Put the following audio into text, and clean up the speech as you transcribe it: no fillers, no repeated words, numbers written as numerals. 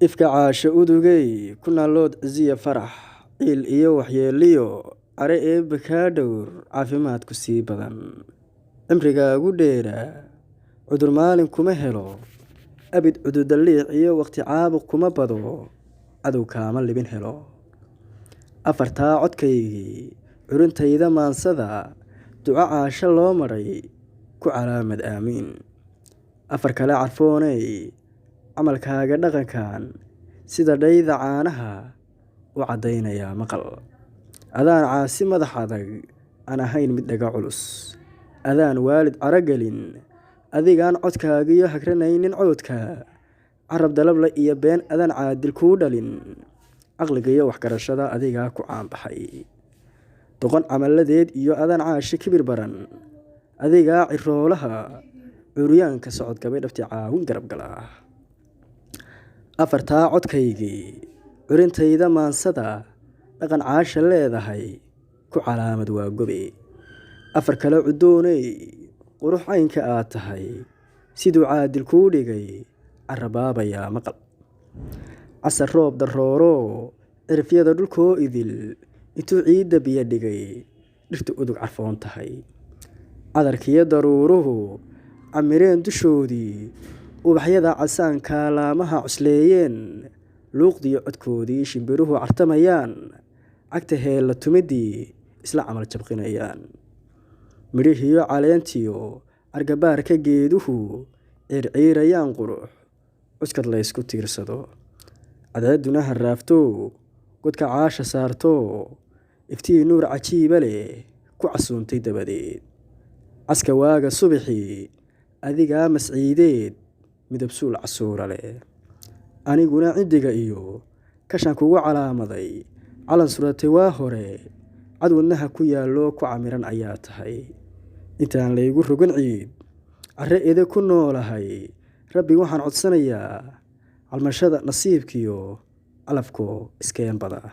Ifka caasho udugey ku naalood ciziya farax, ciil iyo waxyeeliyo care eebbe kaa dhowr, caafimaadku sii badan, cimrigaagu dheeraa, cudur maalin kuma helo, abid cududaliic iyo waqti caabuq kuma bado, cadow kaama libin helo. Afartaa codkaygii curintayda maansada, duco caasho loo maray ku calaamad aamiin. Afar kale carfooney, camalkaaga dhaqankan sida dhayda caanaha u caddaynayaa maqal. Adaan caasi madax adag aan ahayn mid dhaga culus, adaan waalid caragelin, adigaan codkaagiyo hagranaynin coodka, carab dalable iyo been adaan caadil kuu dhalin, caqliga iyo waxgarashada adigaa ku caanbaxay. Doqon camaladeed iyo adaan caashi kibir baran, adigaa ciroolaha curyaanka socodgabay dhabti caawin garab gala. Afartaa codkaygii curintayda maansada, dhaqan caasha leedahay ku calaamad waa gobe. Afar kale cudooney, qurux caynka aad tahay siduu caadil kuu dhigay carabaabayaa maqal. Casar roob darooro cirifyada dhulkoo idil intuu ciidda biyo dhigay dhirta udug carfoon tahay. Cadarkiyo daruuruhu camireen dushoodii, ubaxyada casaanka laamaha cusleeyeen, luuqdiyo codkoodii shimbiruhu cartamayaan, cagta heella tumidii isla camal jabqinayaan. Midhihiyo caleentiyo argabaarka geeduhu ciirciirayaan qurux, cuskad laysku tiirsado. Cadceedduna haraafto godka caasha saarto, iftiin nuur cajiiba leh ku casuuntay dabadeed. Caska waaga subaxii adigaa masciideed midab suul casuura leh. Aniguna ciddiga iyo kashan kugu calaamaday, calan suratay waa hore, cad wadnaha ku yaallo ku camiran ayaa tahay. Intaan laygu rogin ciid, carre ede ku noolahay, rabbi waxaan codsanayaa calmashada nasiibkiyo calafkoo iskeen bada.